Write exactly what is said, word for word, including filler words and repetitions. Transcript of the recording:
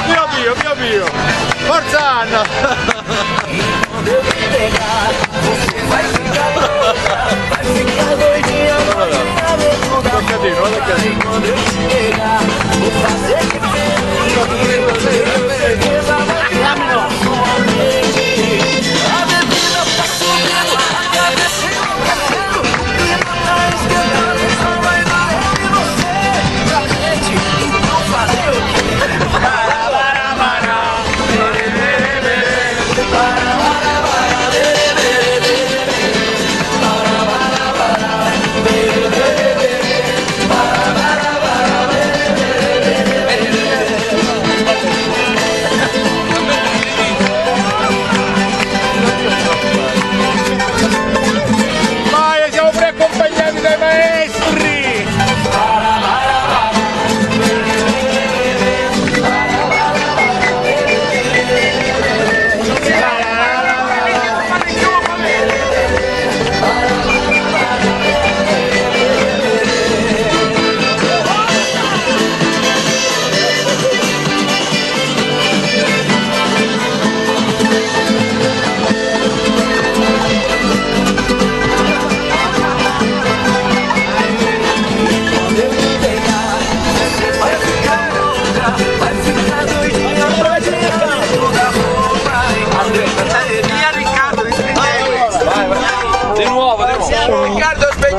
Mio Dio, mio Dio! Forza Anna! Guarda che casino, guarda che casino. Vai, siamo pure accompagnati dai maestri! Di nuovo, di nuovo.